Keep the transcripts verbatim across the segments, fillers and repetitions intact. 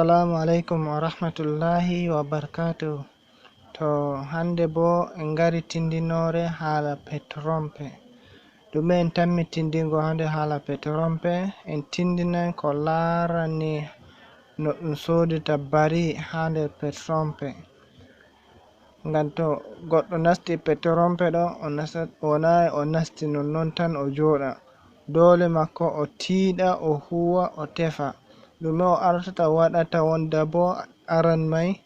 Assalamu alaikum wa rahmatullahi wa barakatuh. To hande bo en ngari tindinoore haala petrompe. Ɗume en tammi tindingo hande haala petrompe? En tindinan ko laarani no ɗum soodita bari haa nder petrompe. Ngam to goɗɗo nasti petrompe ɗo, o nasta-, wonaa o nasti nonnon tan o jooɗa. Doole makko o tiiɗa, o huwa, o tefa. Ɗume o artata waɗata wonda bo aran mai,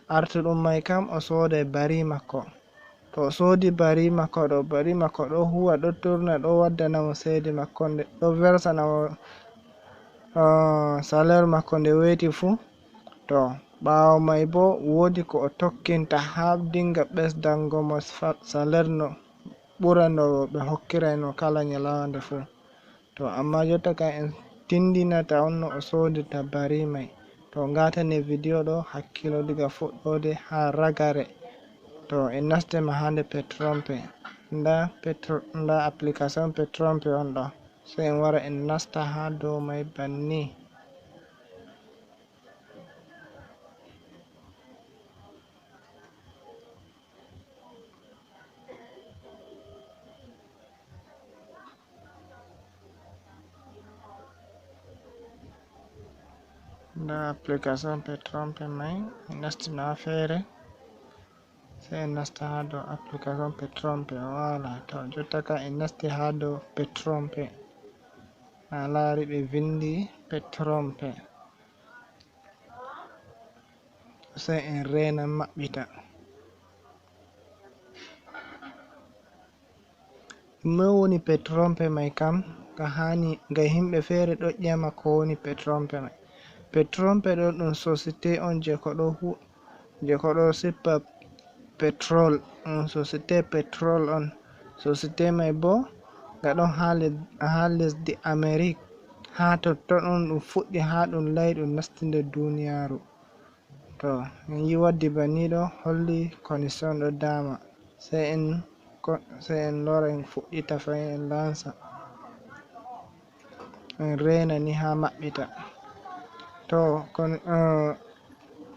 artuɗum mai kam o sooday bari makko. To o soodi bari makko ɗo, bari makko ɗo huwa, ɗo turna, ɗo waddana mo seedi makko, nde ɗo versana mo, ah, salaire makko nde weeti fuu. To ɓaawo mai bo woodi ko o tokkinta haa dinga ɓesdango mo fa-, salaire no ɓura no ɓe hokkirayno kala nyalaande fuu. To amma jotta kam en tindinata on no o soodita bari mai. To ngatane video ɗo hakkilo diga fuɗɗoode haa ragare. To en naste ma hande petrompe. Nda petro-, nda application petrompe on ɗo. Sai en wara en nasta haa dow mai banni. Nda application petrompe mai, en nastina feere. Sai en nasta haa dow application petrompe. Voilà, to jotta ka en nasti haa dow petrompe. A laari ɓe vindi petrompe. Sai en reena maɓɓita. Ɗume woni petrompe mai kam? Ka hani, nga himɓe feere ɗo ƴama ko woni petrompe mai. Petrompe ɗo ɗum société on je ko ɗo hu-, je ko ɗo sippa petrol. Ɗum société petrol on. Société mai bo nga ɗon haa led-, haa lesdi Amerik. Haa totton on ɗum fuɗɗi, haa ɗum layi ɗum nasti nder duniyaaru. To, min yi waddi banni ɗo holli connexion ɗo daama. Sai en ko-, sai en lora en fuɗɗita fay en lansa. En reena ni haa maɓɓita. To, kon, eh,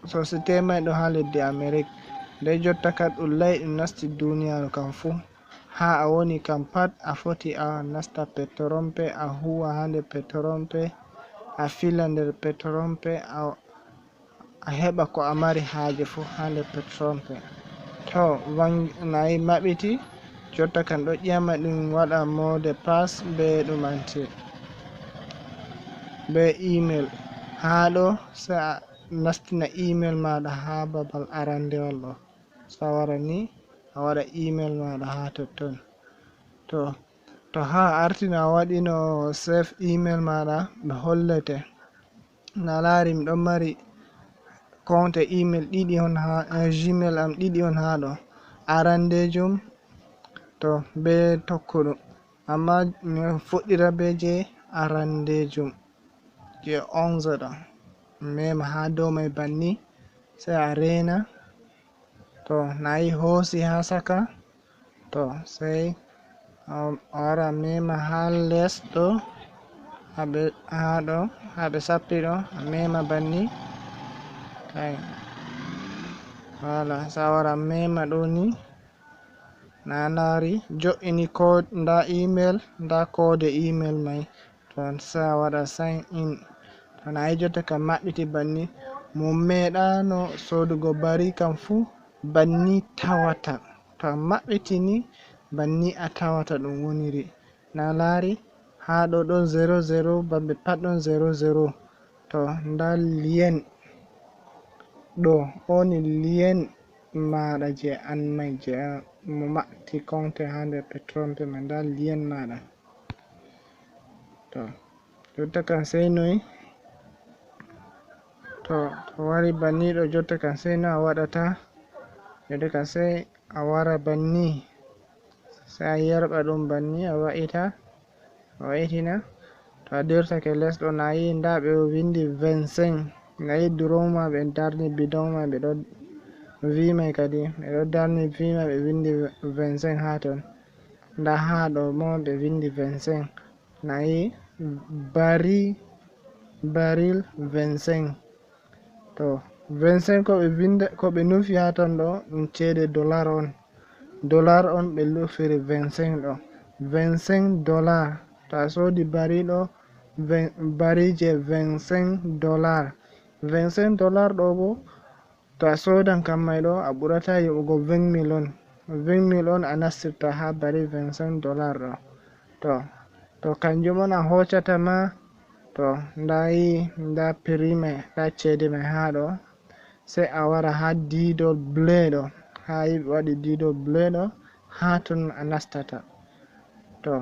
société mai ɗo haa leddi Amerik. Nde jotta ka ɗum layi ɗum nasti duniyaaru kam fuu. Haa a woni kam pat a foti a nasta petrompe, a huwa haa nder petrompe, a fila nder petrompe, a a heɓa ko a mari haaje fuu haa nder petrompe. To, vang-, nayi maɓɓiti, jotta kan ɗo ƴama ɗum waɗa mot de passe be ɗum ante, be email. Haa ɗo, sai a nastina email maaɗa haa babal arandewal ɗo. Sai a wara ni, a waɗa email maaɗa haa totton. To, to haa artino a waɗino save email maaɗa, ɓe hollete. Na laari mi ɗon mari konte email ɗiɗi on haa, eh, Gmail am ɗiɗi on haa ɗo. Arandejum, to, be tokkuɗum. Amma mi fuɗɗira be je arandejum, je onze ɗo. Mi mema haa dow mai banni, sai a reena. To, nayi hoosi haa saka. To, sai a, a wara a mema haa les ɗo, haa ɓe, haa ɗo, haa ɓe sappi ɗo, a mema banni. Kai. Voilà, sai a wara a mema ɗo ni. Na laari, jo'ini ko, nda email, nda koode email mai. To, sai a waɗa sign in. To, nayi jotta kam maɓɓiti banni. Mo meeɗaano soodugo bari kam fuu, banni tawata. To a maɓɓiti ni, banni a tawata ɗum woniri. Na laari, haa ɗo ɗon zero zero, babe pat ɗon zero zero. To, nda lien ɗo, woni lien maaɗa je an mai, je an mo maɓɓiti konte haa nder petrompe mai, nda lien maaɗa. To, jotta kan sai noi? To, to wari banni ɗo, jotta kan sai no a waɗata? Jotta kan sai a wara banni, sai a yerɓa ɗum banni, a wa'ita, a wa'itina. To a dirtake les ɗo, nayi nda ɓe vindi vingt-cinq. Nayi durow ma ɓe darni bidon ma, ɓe ɗo vi mai kadi, ɓe ɗo darni vi mai, ɓe vindi vingt-cinq haa ton. Nda haa ɗo mo ɓe vindi vingt-cinq. Nayi bari, baril vingt-cinq. To, vingt-cinq ko ɓe vinda, ko ɓe nufi haa ton ɗo, ɗum ceede dollar on. Dollar on ɓe nufiri vingt-cinq ɗo. Vingt-cinq dollar. To a soodi bari ɗo, vingt, bari je vingt-cinq dollar. Vingt-cinq dollar ɗo bo, to a soodan kam may ɗo, a ɓurata yoɓugo vingt mille on. Vingt mille on a nastirta haa bari vingt-cinq dollar ɗo. To, to kanjum on a hoocata ma, to, nda yi, nda prix mai, nda ceede mai haa ɗo. Sey a wara haa diidol bleu ɗo, haa yi ɓe waɗi diidol bleu ɗo, haa ton a nastata. To,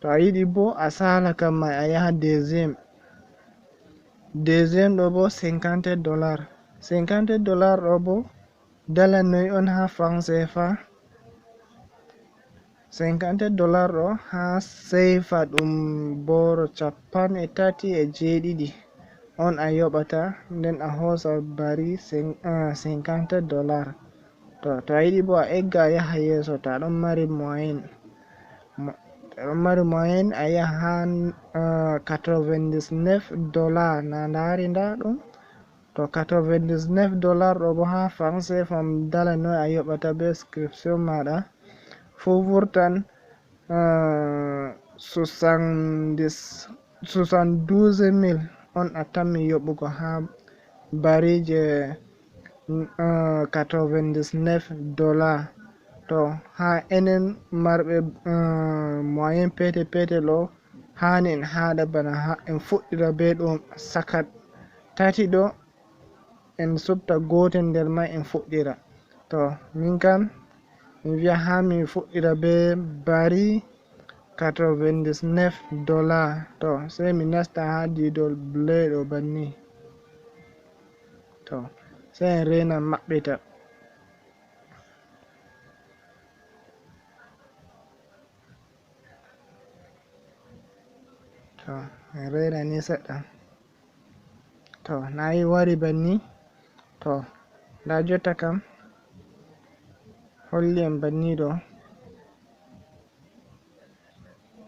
to a yiɗi bo a saala kam mai a yaha deuxième. Deuxième ɗo bo cinquante dollar. Cinquante dollar ɗo bo dala noy on haa franc CFA? Cinquante dollar ɗo haa seefa ɗum booro cappanɗe tati e jeeɗiɗi on a yoɓata, nden a hoosa bari cin-, ah, cinquante dollar. To, to a yiɗi bo a egga a yaha yeeso, to a ɗon mari moyen. Mo-, to a ɗon mari moyen a yaha haa, ah, quatre-vingt-dix-neuf dollar, na ndaari nda ɗum. To, quatre-vingt-dix-neuf dollar ɗo bo haa franc CFA dala noy a yoɓata be inscription maaɗa. Fuu vurtan, eh, soixante-dix, soixante-douze mille on a tammi yoɓugo haa bari je, eh, quatre-vingt-dix-neuf dollar. To, haa enen marɓe, eh, moyen peetel peetel ɗo, haani en haɗa bana ha-, en fuɗɗira be ɗum sakat tati ɗo, en subta gootel nder man en fuɗɗira. To, min kam, mi wiya ha mi fuɗɗira be bari quatre-vingt-dix-neuf dollar. To, sey mi nasta ha diidol bleu ɗo banni. To, sey en reena maɓɓita. To, en reena ni seɗɗa. To, na yi wari banni. To, nda jotta kam holli en banni ɗo.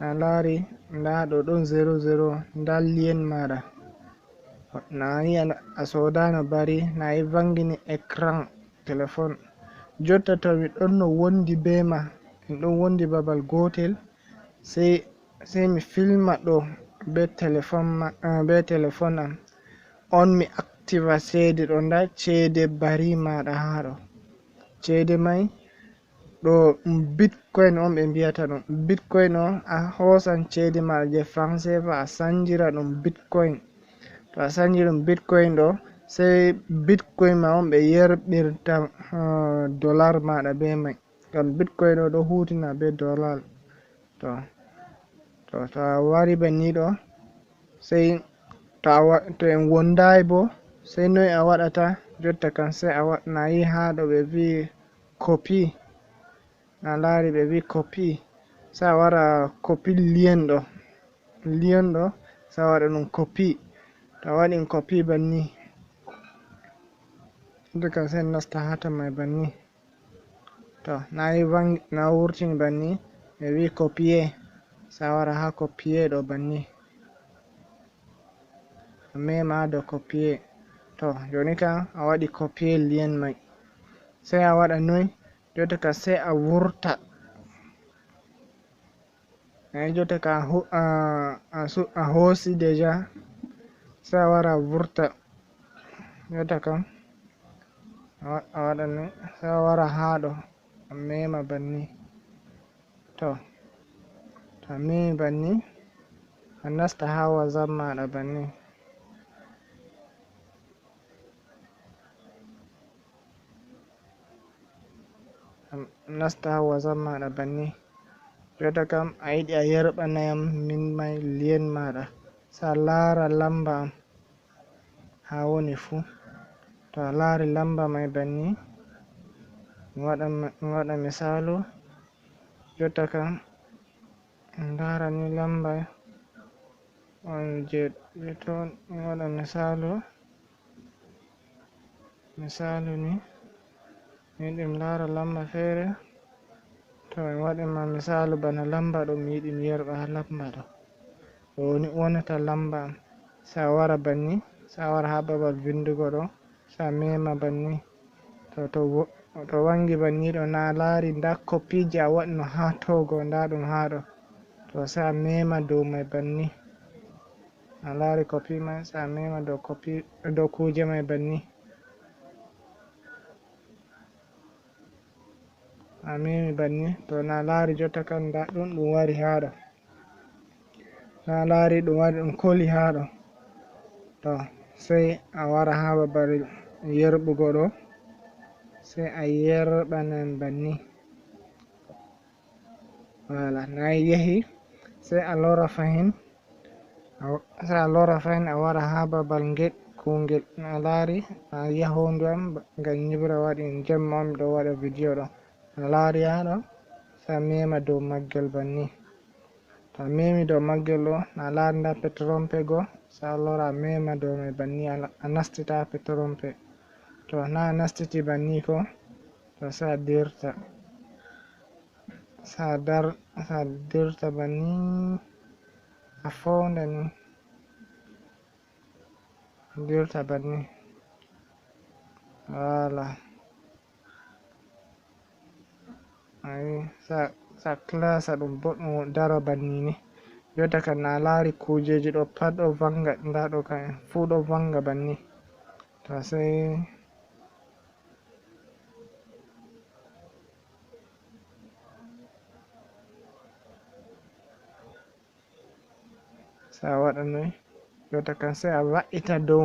Na laari, nda ɗo ɗon zero zero, nda lien maɗa. Na yi a, a sodano bari, na yi vangini écran téléphone. Jotta to mi ɗon no wondi be ma, en ɗon wondi babal gotel, sey, sey mi filma ɗo be téléphone ma, eh, be téléphone am. On mi activa ceede ɗo, nda ceede bari maɗa ha ɗo. Ceede mai ɗo ɗum bitcoin on ɓe mbiyata ɗum. Bitcoin on a hosan ceede maɗa je franc CFA a sanjira ɗum bitcoin. To a sanji ɗum bitcoin ɗo, sey bitcoin ma on ɓe yerɓirta, eh, dollar maɗa be mai. Ngam bitcoin ɗo ɗo hutina be dollar. To, to, to a wari banni ɗo, sey to a wa-, to en wondayi bo, sey noy a waɗata? Jotta kan sey a wa-, na yi ha ɗo ɓe vi copy. Na laari ɓe vi copy. Sey a wara copy lien ɗo. Lien ɗo, sey a waɗa ɗum copy. To a waɗi ɗum copy banni. Jotta kan sey nasta ha ton mai banni. To, na yi vang-, na wurtini banni, ɓe wi copier. Sey a wara ha copier ɗo banni. A mema ha dow copier. To, joni kam a waɗi copier lien mai. Sey a waɗa noy, jotta ka sey a wurta. Eh, jotta ka a hu-, a, a su-, a hoosi déjà. Sey a wara a vurta. Jotta kam. A wa-, a waɗa ni. Sey a wara ha ɗo. A mema banni. To. To a memi banni. A nasta ha WhatsApp maɗa banni. Nasta ha WhatsApp maɗa banni. Jotta kam a yiɗi a yerɓana yam min mai lien maɗa. Sey a laara lamba am ha woni fu. To a laari lamba mai banni, mi waɗa, mi waɗa misalu. Jotta kam, en ndaara ni lamba on je, je to mi waɗa misalu. Misalu ni, mi yiɗi mi laara lamba feere. To mi waɗi ma misalu bana lamba ɗo, mi yiɗi mi yerɓa ha lamba ɗo. Ɗo woni wonata lamba am. Sey a wara banni, Sa wara ha babal vindugo ɗo, sa mema banni. To, to, wo- to wangi banni ɗo, na laari nda kopiiji a waɗno ha togo, nda ɗum ha ɗo. To sa mema dow mai banni. Na laari kopi mai, sa mema dow kopi, dow kuje mai banni. A memi banni, to na laari jotta kan nda ɗum, ɗum wari ha ɗo. Na laari ɗum wari, ɗum koli ha ɗo. To, sai a wara ha babal yerɓugo ɗo. Sai a yerɓanan banni. Voilà, na yehi. Sai a lora fahin. A wa- Sai a lora fahin, a wara ha babal ngel kungel. Na laari, na yahondu am ba- ngam nyibra waɗi jemma on, miɗo waɗa video ɗo. Na laari ha ɗo, sai a mema dow maggel banni. To a memi dow maggel ɗo, na laari nda petrompe go, sai a lora a mema dow mai banni, a la- a nastita petrompe. To na a nastiti banni ko, to sai a dirta. Sa dar- sa dirta banni, a fonda ni. Dirta banni. Voilà. Ayi, sa, sa classa ɗum boɗɗum, dara banni ni. Jotta kan na laari kujeji ɗo pat ɗo vanga, nda ɗo kan fu ɗo vanga banni. To sai Sa waɗa noy, jotta kan sai a va'ita dow.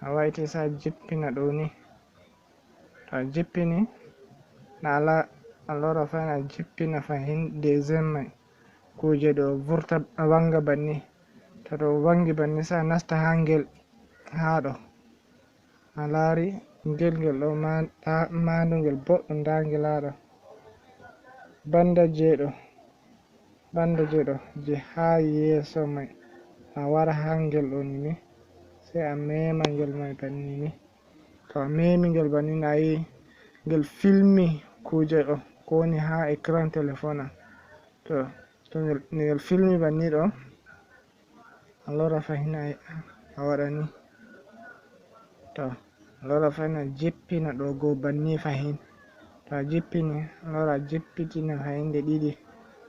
A va'iti sai a jippina ɗo ni. To a jippini, na ala, a lora fahin a jippina fahin deuxième mai. Kuje ɗo vurta, a vanga banni. To ɗo vangi banni sai a nasta ha ngel, ha ɗo. A laari ngel, ngel ɗo ma-, ta-, maandungel boɗɗum, nda ngel haa ɗo. Banda je ɗo, banda je ɗo, je haa yeeso mai, a wara haa ngel ɗo ni ni, sai a mema ngel mai banni ni. To a memi ngel banni ni, a yi ngel filmi kuje ɗo ko woni haa écran téléphone am. To, to ngel, ngel filmi banni ɗo, a lora fahin a, a waɗa ni. To, a lora fahin a jippina ɗo go banni fahin. To a jippini, a lora a jippitina fahin nde ɗiɗi.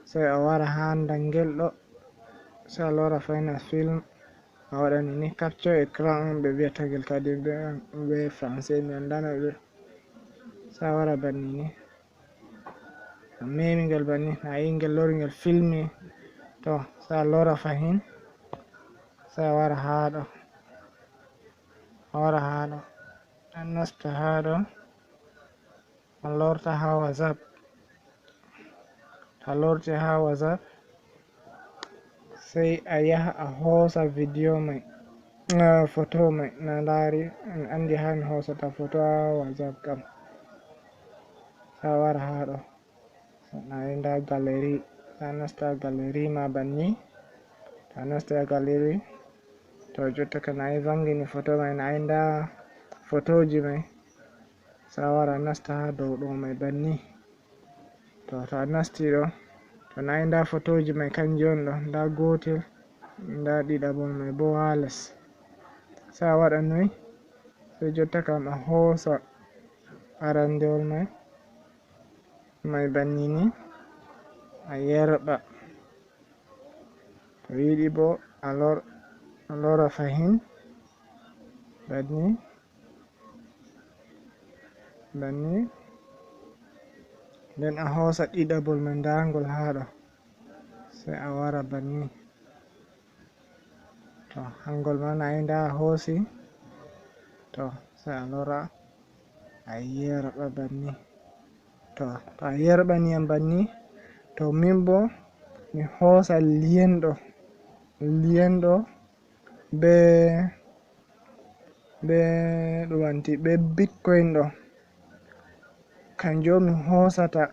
Sai a wara haa ndangel ɗo. Sai a lora fahin a film. A waɗa ni ni, capture écran on ɓe vi'ata ngel kadi be, be français, mi anndaa no ɓe. Sai a wara banni ni. A memi ngel banni, a yi ngel lori ngel filmi. To, sai a lora fahin. Sai a wara haa ɗo. A wara haa ɗo. A nasta haa ɗo. A lorta haa WhatsApp. To a lorti haa WhatsApp, sai a yaha a hoosa video mai, ah, photo mai. Na laari, on andi haa mi hoosata photo haa WhatsApp kam. Sai a wara haa ɗo. Sai na yi nda galerie. Sai a nasta galerie ma banni. To a nasti galerie, to jotta ka na yi vangini photo mai, na yi nda photoji mai. Sai a wara a nasta haa dow ɗo mai banni. To, to a nasti ɗo, to na yi nda photoji mai kanji on ɗo, nda gotel, nda ɗiɗaɓol mai bo haa les. Sai a waɗa noi, sai jotta kam a hoosa arandewol mai, mai banni ni, a yerɓa. To yiɗi bo a lor-, a lora fahin, banni. Banni. Nden a hoosa ɗiɗaɓol mai, nda ngol haa ɗo. Sai a wara banni. To, hangol ma na yi nda a hoosi. To, sai a lora. A yerɓa banni. To, to a yerɓani yam banni. To, min bo, mi hoosa liyen ɗo. Liyen ɗo. Be, be ɗuwanti, be Bitcoin ɗo. Kanjum mi hoosata,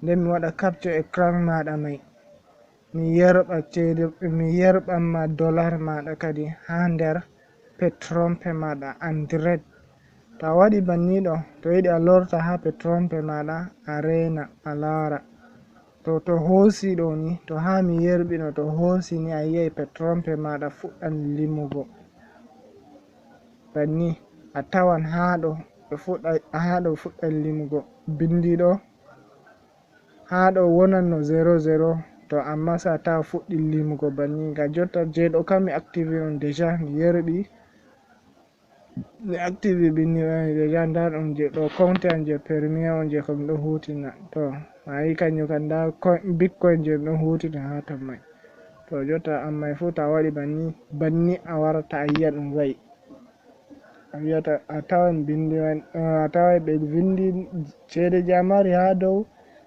nden mi waɗa capture écran maɗa mai. Mi yerɓa cede, mi yerɓan ma dollar maɗa kadi ha nder Petronpe maɗa en direct. To a waɗi banni ɗo, to yiɗi a lorta ha Petronpe maɗa, a reena, a laara. To, to hoosi ɗo ni, to ha mi yerɓino, to hoosi ni, a yi'ai Petronpe maɗa fuɗɗan limugo. banni a tawan haa ɗo ɓe fuɗɗa haa ɗo fuɗɗan limugo bindi ɗo haa ɗo wonanno zero zero. To amma sa tawa fuɗɗi limugo banni ga jotta je ɗo kam mi activi on déjà mi yerɓi mi activi bindi on déjà nda ɗum je ɗo compte an je premier on je ko mi ɗo hutina to mayi kanjum kan nda bitcoin je mi ɗo hutina ha ton mai to jotta amma fu ta waɗi banni banni a warata a yiya ɗum wayi a wiyata a tawan bindi man a tawai ɓe vindi ceede je a mari ha dow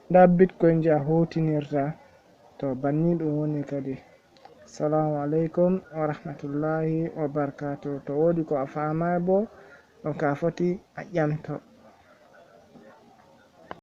nda bitcoin je a hutinirta to banni ɗum woni kadi assalamu aleykum wa rahmatullahi wa barakatuh to wodi ko a famai bo ɗon ka foti a ƴamto